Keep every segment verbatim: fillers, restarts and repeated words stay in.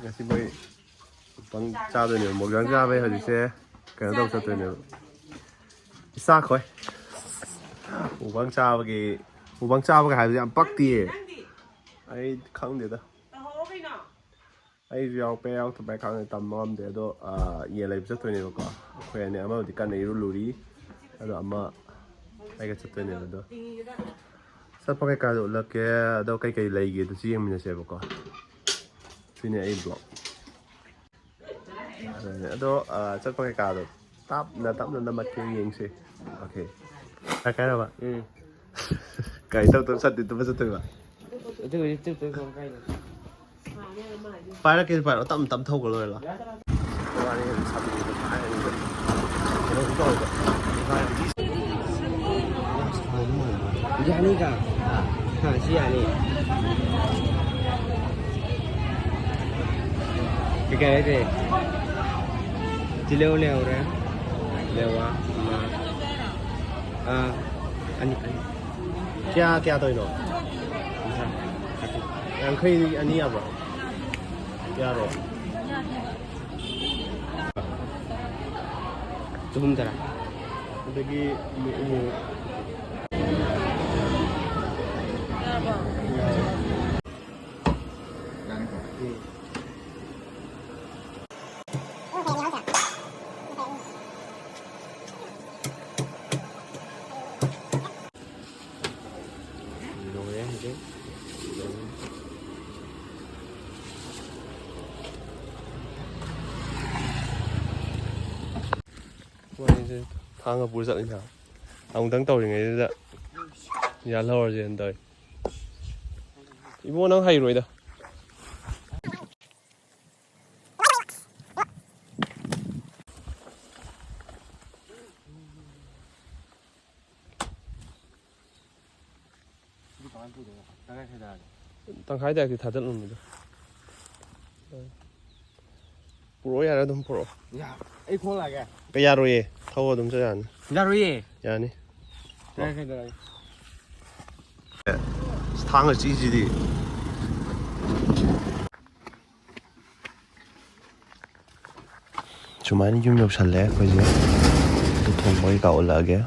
ꯉꯁꯤ ꯃꯣꯏ ꯃꯨꯛꯕꯥꯡ ꯆꯥꯗꯣꯏꯅꯦꯕ꯫ ꯃꯨꯛꯕꯥꯡ ꯆꯥꯕꯩ ꯍꯧꯖꯤꯛꯁꯦ ꯀꯩꯅꯣ ꯇꯧ ꯆꯠꯇꯣꯏꯅꯦꯕ꯫ ꯏꯁꯥꯈꯣꯏ ꯃꯨꯛꯕꯥꯡ ꯆꯥꯕꯒꯤ, ꯃꯨꯛꯕꯥꯡ ꯆꯥꯕꯒ ꯍꯥꯏꯕꯁꯦ ꯌꯥꯝ ꯄꯛꯇꯤꯌꯦ꯫ ꯑꯩ ꯈꯪꯗꯦꯗ꯫ ꯑꯩꯁꯨ ꯌꯥꯎꯔꯛꯄ ꯌꯥꯎꯔꯛꯇꯕ ꯈꯪꯗꯦ, ꯇꯝꯕ ꯉꯝꯗꯦ꯫ ꯑꯗꯣ, ꯑ, ꯌꯦꯟ ꯂꯩꯕ ꯆꯠꯇꯣꯏꯅꯦꯕꯀꯣ꯫ ꯑꯩꯈꯣꯏ ꯑꯅꯤ, ꯑꯃꯕꯨꯗꯤ ꯀꯟꯅ ꯏꯔꯨ ꯂꯨꯔꯤ꯫ ꯑꯗꯣ ꯑꯃ ꯑꯩꯒ ꯆꯠꯇꯣꯏꯅꯦꯕ꯫ ꯑꯗꯣ ꯆꯠꯄ ꯀꯩꯀꯥꯗꯣ ꯎꯠꯂꯛꯀꯦ꯫ ꯑꯗꯣ ꯀꯩꯀꯩ ꯂꯩꯒꯦꯗꯨꯁꯨ ꯌꯦꯡꯃꯤꯟꯅꯁꯦꯕꯀꯣ꯫ ꯁꯤꯅꯦ ꯑꯩ vlog꯫ ꯑꯗꯨꯅꯦ꯫ ꯑꯗꯣ, ꯑ, ꯆꯠꯄ ꯀꯩꯀꯥꯗꯣ ꯇꯞꯅ ꯇꯞꯅ ꯅꯝꯃꯛꯀꯦ, ꯌꯦꯡꯁꯦ꯫ OK꯫ ꯀꯥꯏꯔꯕ? ꯎꯝ꯫ ꯀꯥꯏ ꯇꯧ ꯇꯧ ꯆꯠꯇꯣꯏ, ꯇꯨꯝꯕ ꯆꯠꯇꯣꯏꯕ? ꯑꯗꯨꯕꯨꯗꯤ ꯇꯨꯝ ꯇꯨꯝ ꯇꯨꯝ ꯀꯥꯏꯅ꯫ ꯄꯥꯏꯔꯛꯀꯦ, ꯄꯥꯏꯔꯛꯑꯣ꯫ ꯇꯞ ꯇꯞ ꯊꯧꯈ꯭ꯔ ꯂꯣꯏꯔꯦ꯫ ꯂꯥꯛ꯫ ꯋꯥꯅꯤ ꯁꯥꯇꯤꯟꯗꯣ ꯄꯥꯏꯔꯒ ꯀꯩꯅꯣ ꯇꯧꯔꯒ꯫ ꯌꯥꯅꯤꯗ꯫ ꯍꯥ, ꯁꯤ ꯌꯥꯅꯤ꯫ ꯀꯩ ꯀꯩ ꯍꯥꯏꯒꯦ? ꯇꯤꯜꯍꯧ ꯂꯩꯍꯧꯔꯦ꯫ ꯂꯩꯋꯥ ꯑꯃ꯫ ꯑꯥ, ꯑꯅꯤ, ꯑꯅꯤ꯫ ꯀꯌꯥ, ꯀꯌꯥ ꯇꯧꯔꯤꯅꯣ? ꯀꯨꯟꯊ꯭ꯔꯥ꯫ ꯌꯥꯡꯈꯩ ꯑꯅꯤ ꯌꯥꯕ꯭ꯔꯣ? ꯌꯥꯔꯣ? ꯆꯍꯨꯝ ꯇꯔꯥ꯫ ꯑꯗꯒꯤ ꯎꯃꯣ-, ꯎꯃꯣꯔꯣꯛ꯫ ꯌꯥꯔꯕꯣ? ꯌꯥꯔꯦ꯫ ꯎꯝ꯫ ꯂꯣꯏꯔꯦ ꯍꯧꯖꯤꯛ꯫ ꯃꯣꯏꯁꯦ ꯊꯥꯡꯒ ꯄꯨꯔ ꯆꯠꯂꯤꯅ꯫ ꯑꯃꯨꯛꯇꯪ ꯇꯧꯔꯤꯉꯩꯗꯨꯗ ꯌꯥꯜꯍꯧꯔꯁꯦꯅ ꯇꯧꯔꯤ꯫ ꯏꯕꯣ, ꯅꯪ ꯍꯩꯔꯣꯏꯗ꯫ ꯁꯤꯗꯤ ꯀꯃꯥꯏꯅ ꯄꯨꯗꯣꯏꯅꯣ? ꯇꯪꯈꯥꯏ ꯈꯥꯏꯗꯣꯛꯑꯒꯦ꯫ ꯇꯪꯈꯥꯏ ꯇꯪꯈꯥꯏꯗꯤ ꯊꯥꯗꯠꯂꯝꯃꯤꯗꯣ꯫ ꯄꯨꯔꯛꯑꯣ ꯌꯥꯔꯦ, ꯑꯗꯨꯝ ꯄꯨꯔꯛꯑꯣ꯫ ꯌꯥ-, ꯑꯩ ꯈꯣꯡ ꯂꯥꯛꯑꯒꯦ꯫ ꯀꯩ ꯌꯥꯔꯣꯏꯌꯦ, ꯊꯧ ꯑꯗꯨꯝ ꯆꯠ ꯌꯥꯅꯤ꯫ ꯌꯥꯔꯣꯏꯌꯦ꯫ ꯌꯥꯅꯤ꯫ ꯇꯪꯈꯥꯏ ꯈꯥꯏꯗꯣꯛꯑꯒꯦ꯫ ꯑꯁ, ꯊꯥꯡꯒ ꯆꯤꯁꯤꯗꯤ꯫ ꯑꯗꯨꯃꯥꯏꯅ ꯌꯨꯝ ꯌꯧꯁꯜꯂꯦ ꯑꯩꯈꯣꯏꯁꯦ꯫ ꯑꯗꯨ ꯊꯣꯡꯕ ꯀꯩꯀꯥ ꯎꯠꯂꯛꯑꯒꯦ꯫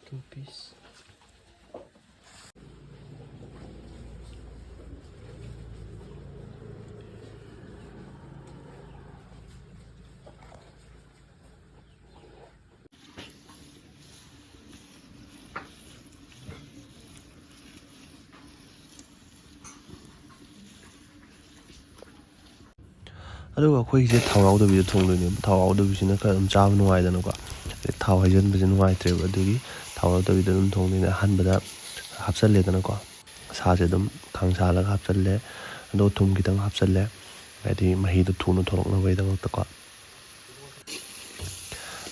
Two piece. ꯑꯗꯨꯒ ꯑꯩꯈꯣꯏꯒꯤꯁꯦ ꯊꯥꯎ ꯌꯥꯎꯗꯕꯤꯗ ꯊꯣꯡꯗꯣꯏꯅꯦꯕ꯫ ꯊꯥꯎ ꯌꯥꯎꯗꯕꯤꯁꯤꯅ ꯈꯔ ꯑꯗꯨꯝ ꯆꯥꯕ ꯅꯨꯡꯉꯥꯏꯗꯅꯀꯣ꯫ ꯊꯥꯎ ꯍꯩꯖꯤꯟꯕꯁꯦ ꯅꯨꯡꯉꯥꯏꯇ꯭ꯔꯦꯕ꯫ ꯑꯗꯨꯒꯤ ꯊꯥꯎ ꯌꯥꯎꯗꯕꯤꯗ ꯑꯗꯨꯝ ꯊꯣꯡꯗꯣꯏꯅꯦ꯫ ꯑꯍꯥꯟꯕꯗ ꯍꯥꯞꯆꯜꯂꯦꯗꯅꯀꯣ, ꯁꯥꯁꯦ ꯑꯗꯨꯝ ꯈꯥꯡ ꯁꯥꯍꯜꯂꯒ ꯍꯥꯞꯆꯜꯂꯦ꯫ ꯑꯗꯨꯒ ꯊꯨꯝ ꯈꯤꯇꯪ ꯍꯥꯞꯆꯜꯂꯦ, ꯍꯥꯏꯗꯤ ꯃꯍꯤꯗꯣ ꯊꯨꯅ ꯊꯣꯛꯂꯛꯅꯕꯒꯤꯗꯃꯛꯇꯀꯣ꯫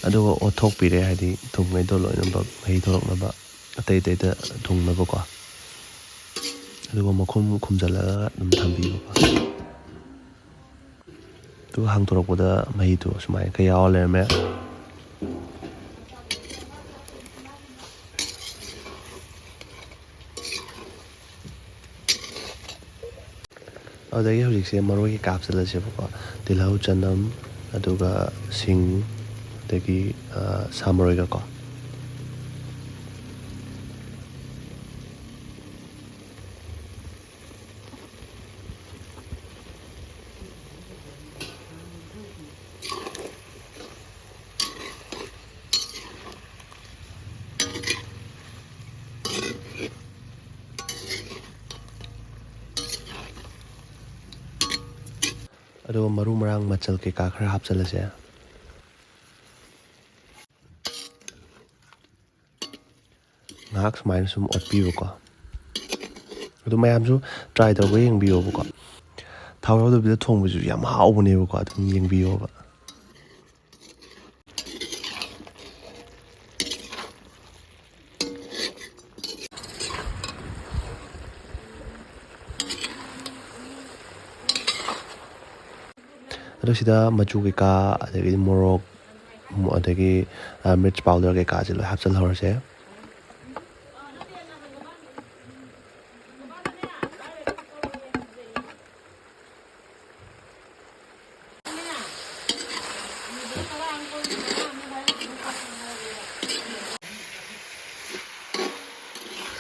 ꯑꯗꯨꯒ ꯑꯣꯠꯊꯣꯛꯄꯤꯔꯦ, ꯍꯥꯏꯗꯤ ꯊꯨꯝꯈꯩꯗꯣ ꯂꯣꯏꯅꯃꯛ ꯃꯍꯤ ꯊꯣꯛꯂꯛꯅꯕ, ꯑꯇꯩ ꯑꯇꯩꯗ ꯊꯨꯡꯅꯕꯀꯣ꯫ ꯑꯗꯨꯒ ꯃꯈꯨꯝ ꯈꯨꯝꯖꯤꯜꯂꯒ ꯑꯗꯨꯝ ꯊꯝꯕꯤꯕꯀꯣ꯫ ꯑꯗꯨꯒ ꯍꯥꯡꯗꯣꯔꯛꯄꯗ ꯃꯍꯤꯗꯣ ꯁꯨꯃꯥꯏꯅ ꯈꯔ ꯌꯥꯎꯔ ꯂꯩꯔꯝꯃꯦ꯫ ꯑꯗꯨꯗꯒꯤ ꯍꯧꯖꯤꯛꯁꯦ ꯃꯔꯣꯏ ꯀꯩꯀꯥ ꯍꯥꯞꯆꯤꯜꯂꯁꯦꯕꯀꯣ꯫ ꯇꯤꯜꯍꯧ, ꯆꯅꯝ, ꯑꯗꯨꯒ ꯁꯤꯡ, ꯑꯗꯒꯤ, ꯑ, ꯁꯥ ꯃꯔꯣꯏꯒꯀꯣ꯫ ꯑꯗꯨꯒ ꯃꯔꯨ ꯃꯔꯥꯡ ꯃꯆꯜ ꯀꯩꯀꯥ ꯈꯔ ꯍꯥꯞꯆꯜꯂꯁꯦ꯫ ꯉꯥꯏꯍꯥꯛ ꯁꯨꯃꯥꯏꯅ ꯁꯨꯝ ꯑꯣꯠꯄꯤꯕꯀꯣ꯫ ꯑꯗꯨ ꯃꯌꯥꯝꯁꯨ try ꯇꯧꯔꯒ ꯌꯦꯡꯕꯤꯌꯣꯕꯀꯣ꯫ ꯊꯥꯎ ꯌꯥꯎꯗꯕꯤꯗ ꯊꯣꯡꯕꯁꯤꯁꯨ ꯌꯥꯝ ꯍꯥꯎꯕꯅꯦꯕꯀꯣ, ꯑꯗꯨꯝ ꯌꯦꯡꯕꯤꯌꯣꯕ꯫ ꯑꯗꯣ ꯁꯤꯗ ꯃꯆꯨ ꯀꯩꯀꯥ, ꯑꯗꯒꯤꯗꯤ ꯃꯣꯔꯣꯛ, ꯃꯣ-, ꯑꯗꯒꯤ, ꯑ, ꯃꯤꯔꯆ ꯄꯥꯎꯗꯔ ꯀꯩꯀꯥꯁꯦ ꯂꯣꯏ ꯍꯥꯞꯆꯤꯜꯍꯧꯔꯁꯦ꯫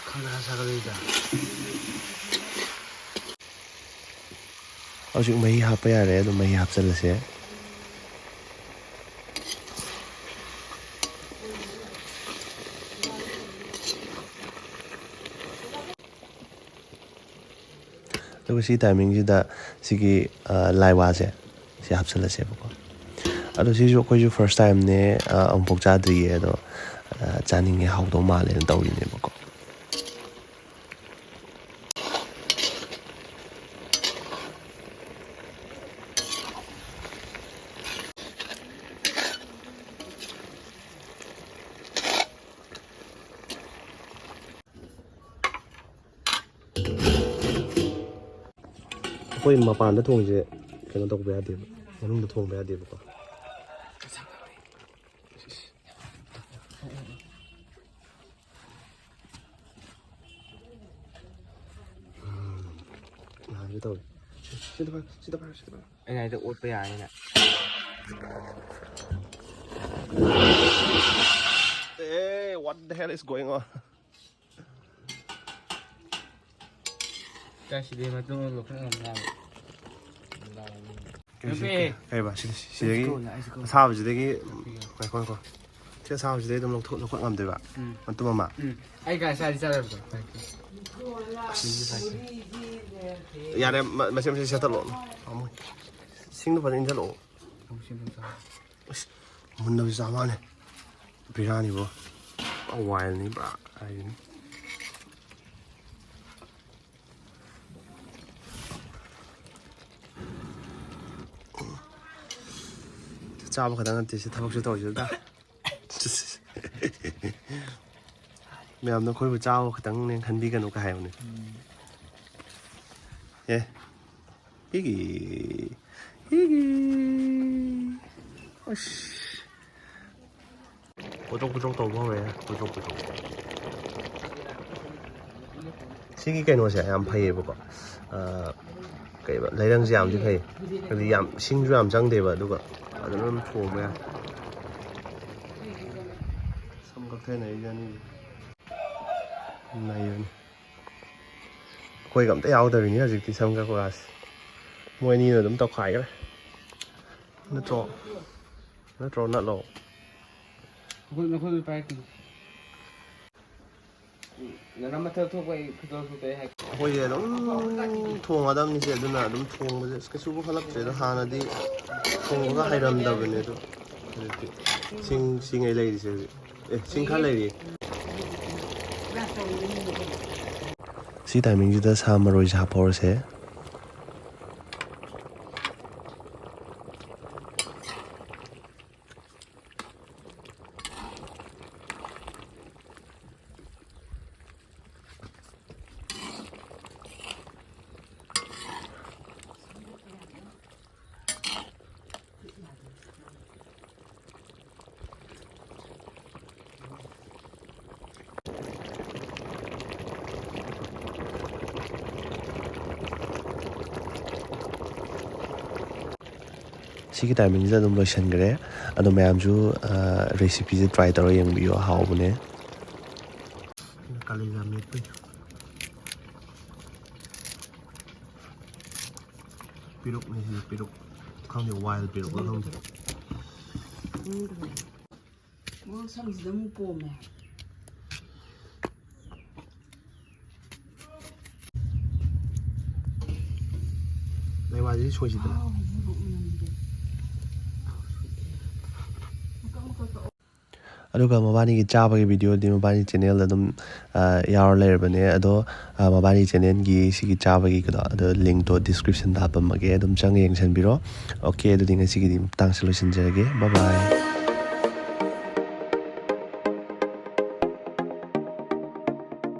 ꯈꯪꯗꯦ, ꯁꯥꯒꯠꯂꯛꯏꯗ꯫ ꯍꯧꯖꯤꯛ ꯃꯍꯤ ꯍꯥꯞꯄ ꯌꯥꯔꯦ, ꯑꯗꯨꯝ ꯃꯍꯤ ꯍꯥꯞꯆꯤꯜꯂꯁꯦ꯫ ꯑꯗꯨꯒ ꯁꯤ ꯇꯥꯏꯃꯤꯡꯁꯤꯗ ꯁꯤꯒꯤ, ꯑ, ꯂꯥꯏꯋꯥꯁꯦ ꯁꯤ ꯍꯥꯞꯆꯤꯜꯂꯁꯦꯕꯀꯣ꯫ ꯑꯗꯣ ꯁꯤꯁꯨ ꯑꯩꯈꯣꯏꯁꯨ ꯐꯥꯔꯁ ꯇꯥꯏꯝꯅꯦ, ꯑ, ꯑꯃꯨꯛꯐꯥꯎ ꯆꯥꯗ꯭ꯔꯤꯌꯦ꯫ ꯑꯗꯣ, ꯑ, ꯆꯥꯅꯤꯡꯉꯦ, ꯍꯥꯎꯗꯧ ꯃꯥꯜꯂꯦꯅ ꯇꯧꯔꯤꯅꯦꯕꯀꯣ꯫ ꯑꯩꯈꯣꯏ ꯃꯄꯥꯟꯗ ꯊꯣꯡꯉꯤꯁꯦ ꯀꯩꯅꯣ ꯇꯧꯕ ꯌꯥꯗꯦꯕ, ꯃꯅꯨꯡꯗ ꯊꯣꯡꯕ ꯌꯥꯗꯦꯕꯀꯣ꯫ ꯎꯝ, ꯅꯍꯥꯟꯁꯨ ꯇꯧꯋꯦ꯫ ꯁꯤꯗ ꯐꯔ, ꯁꯤꯗ ꯐꯔ, ꯁꯤꯗ ꯐꯔ꯫ ꯑꯩꯅ ꯍꯥꯏꯗ ꯑꯣꯠꯄ ꯌꯥꯅꯤꯅ꯫ Hey, what the hell is going on? ꯀꯥꯏ ꯁꯤꯗꯤ ꯃꯇꯨꯡ ꯂꯧꯈꯠ ꯉꯝꯗ꯭ꯔꯦ꯫ ꯀꯩ ꯁꯤ-, ꯅꯨꯄꯤ! ꯀꯩꯕ? ꯁꯤ-, ꯁꯤꯗꯒꯤ ꯑꯩꯁꯨ ꯀꯣꯟꯅ, ꯑꯩꯁꯨ ꯀꯣꯟꯅ꯫ ꯑꯁꯥꯕꯁꯤꯗꯒꯤ, ꯉꯥꯏꯈꯣ, ꯉꯥꯏꯈꯣ꯫ ꯁꯤ ꯑꯁꯥꯕꯁꯤꯗꯒꯤ ꯑꯗꯨꯝ ꯂꯧꯊꯣꯛ-, ꯂꯧꯈꯠ ꯉꯝꯗꯣꯏꯕ? ꯎꯝ꯫ ꯃꯇꯨꯝ ꯑꯃ? ꯎꯝ꯫ ꯑꯩ ꯀꯥꯏ ꯆꯥꯗꯤ ꯆꯥꯔꯣꯏꯕꯀꯣ? ꯁꯤꯁꯨ ꯆꯥꯁꯤ꯫ ꯌꯥꯔꯦ, ꯃ-, ꯃꯁꯦ, ꯃꯁꯦ ꯁꯦꯠꯇꯠꯂꯣ꯫ ꯄꯥꯝꯃꯨꯏ꯫ ꯁꯤꯡꯗꯣ ꯐꯖꯅ ꯏꯟꯁꯤꯜꯂꯛꯑꯣ꯫ ꯑꯃꯨꯛ ꯁꯦꯝꯗꯣꯛ ꯆꯥꯔꯣ꯫ ꯑꯁ, ꯃꯨꯟꯅꯕꯁꯨ ꯆꯥ ꯃꯥꯜꯂꯦ꯫ ꯕꯤꯔꯌꯥꯅꯤꯕꯣ꯫ ꯄꯨꯔꯥ ꯋꯥꯏꯜꯅꯤ, ꯄꯨꯔꯥ ꯀꯥꯏꯗꯩꯅꯣ꯫ ꯆꯥꯕ ꯈꯛꯇꯪ ꯅꯠꯇꯦ ꯁꯤ ꯊꯕꯛꯁꯨ ꯇꯧꯔꯤꯁꯤꯗ꯫ ꯃꯌꯥꯝꯅ ꯑꯩꯈꯣꯏꯕꯨ ꯆꯥꯕ ꯈꯛꯇꯪꯅꯦ ꯈꯟꯕꯤꯒꯅꯨ ꯀꯥꯏ ꯍꯥꯏꯕꯅꯦ꯫ ꯎꯝ꯫ ꯑꯦ꯫ ꯍꯤꯒꯤ꯫ ꯍꯤꯒꯤ꯫ ꯄꯨꯊꯣꯛ ꯄꯨꯊꯣꯛ ꯇꯧꯕ ꯍꯧꯔꯦ꯫ ꯄꯨꯊꯣꯛ ꯄꯨꯊꯣꯛ꯫ ꯁꯤꯒꯤ ꯀꯩꯅꯣꯁꯦ ꯌꯥꯝ ꯐꯩꯌꯦꯕꯀꯣ꯫ ꯑꯥ, ꯀꯩꯕ, ꯂꯩꯔꯪꯁꯦ ꯌꯥꯝꯗꯤ ꯐꯩ꯫ ꯍꯥꯏꯗꯤ ꯌꯥꯝ, ꯏꯁꯤꯡꯁꯨ ꯌꯥꯝ ꯆꯪꯗꯦꯕ, ꯑꯗꯨꯒ ꯑꯗꯨꯝ ꯊꯣꯡꯕ ꯌꯥꯏ꯫ ꯁꯝ ꯀꯛꯊꯠꯅꯔꯤꯁꯦ ꯑꯅꯤꯁꯦ꯫ ꯅꯩꯕꯅꯤ꯫ ꯑꯩꯈꯣꯏꯒ ꯑꯝꯇ ꯌꯥꯎꯗꯕꯤꯅꯤ ꯍꯧꯖꯤꯛꯇꯤ ꯁꯝ ꯀꯛꯄꯒꯁꯦ꯫ ꯃꯣꯏ ꯑꯅꯤꯅ ꯑꯗꯨꯝ ꯇꯧꯈꯥꯏꯈ꯭ꯔꯦ꯫ ꯅꯠꯇ꯭ꯔꯣ? ꯅꯠꯇ꯭ꯔꯣ? ꯅꯠꯂꯣ? ꯅꯈꯣꯏ, ꯅꯈꯣꯏꯗ ꯄꯥꯏꯔꯛꯀꯅꯤ꯫ ꯅꯅꯝ ꯃꯊꯛ ꯊꯣꯛꯄ ꯑꯩ ꯈꯨꯗꯣꯜ ꯊꯣꯛꯇ ꯑꯩ ꯍꯥꯏ꯫ ꯑꯩꯈꯣꯏꯁꯦ ꯑꯗꯨꯝ ꯊꯣꯡꯒꯗꯕꯅꯤꯁꯦ, ꯑꯗꯨꯅ ꯑꯗꯨꯝ ꯊꯣꯡꯕꯁꯦ ꯑꯁ ꯀꯩꯁꯨꯕꯨ ꯈꯜꯂꯛꯇ꯭ꯔꯦꯗ꯫ ꯍꯥꯟꯅꯗꯤ ꯊꯣꯡꯕꯒ ꯍꯩꯔꯝꯗꯕꯅꯦ, ꯑꯗꯣ ꯍꯧꯖꯤꯛꯇꯤ ꯁꯤꯡ, ꯁꯤꯡꯉꯩ ꯂꯩꯔꯤꯁꯦ ꯍꯧꯖꯤꯛ꯫ ꯑꯦ, ꯁꯤꯡ ꯈꯔ ꯂꯩꯔꯤ꯫ ꯁꯤ ꯇꯥꯏꯃꯤꯡꯁꯤꯗ ꯁꯥ ꯃꯔꯣꯏꯁꯦ ꯍꯥꯞꯍꯧꯔꯁꯦ꯫ ꯁꯤꯒꯤ ꯇꯥꯏꯃꯤꯡꯁꯤꯗ ꯑꯗꯨꯝ ꯂꯣꯏꯁꯤꯟꯈ꯭ꯔꯦ꯫ ꯑꯗꯣ ꯃꯌꯥꯝꯁꯨ, ꯑ, recipeꯁꯦ try ꯇꯧꯔ ꯌꯦꯡꯕꯤꯌꯨ, ꯍꯥꯎꯕꯅꯦ꯫ ꯀꯥꯂꯦꯖꯥ ꯃꯦꯠꯄꯩ꯫ ꯄꯤꯔꯨꯛꯅꯦ ꯁꯤꯗꯤ, ꯄꯤꯔꯨꯛ꯫ ꯈꯪꯗꯦ, wild ꯄꯤꯔꯨꯛꯂ ꯈꯪꯗꯦ꯫ ꯃꯣꯔꯣꯛ ꯁꯪꯁꯤꯗ ꯑꯃꯨꯛ ꯄꯣꯝꯃꯦ꯫ ꯂꯩꯃꯥꯏꯁꯤꯗꯤ ꯁꯣꯏꯁꯤꯗꯅ꯫ ꯍꯥꯎ, ꯃꯣꯔꯣꯛ ꯃꯅꯝꯁꯦ꯫ ꯑꯗꯨꯒ ꯃꯕꯥꯅꯤꯒꯤ ꯆꯥꯕꯒꯤ videoꯗꯤ ꯃꯕꯥꯅꯤ channelꯗ ꯑꯗꯨꯝ, ꯑ, ꯌꯥꯎꯔ ꯂꯩꯔꯕꯅꯦ꯫ ꯑꯗꯣ, ꯑ, ꯃꯕꯥꯅꯤ channelꯒꯤ ꯁꯤꯒꯤ ꯆꯥꯕꯒꯤ ꯀꯩꯅꯣ, ꯑꯗꯣ linkꯇꯣ descriptionꯗ ꯍꯥꯞꯄꯝꯃꯒꯦ, ꯑꯗꯨꯝ ꯆꯪꯉ ꯌꯦꯡꯁꯟꯕꯤꯔꯣ꯫ Okay, ꯑꯗꯨꯗꯤ ꯉꯁꯤꯒꯤꯗꯤ ꯃꯇꯥꯡꯁꯤ ꯂꯣꯏꯁꯤꯟꯖꯔꯒꯦ꯫ Bye bye꯫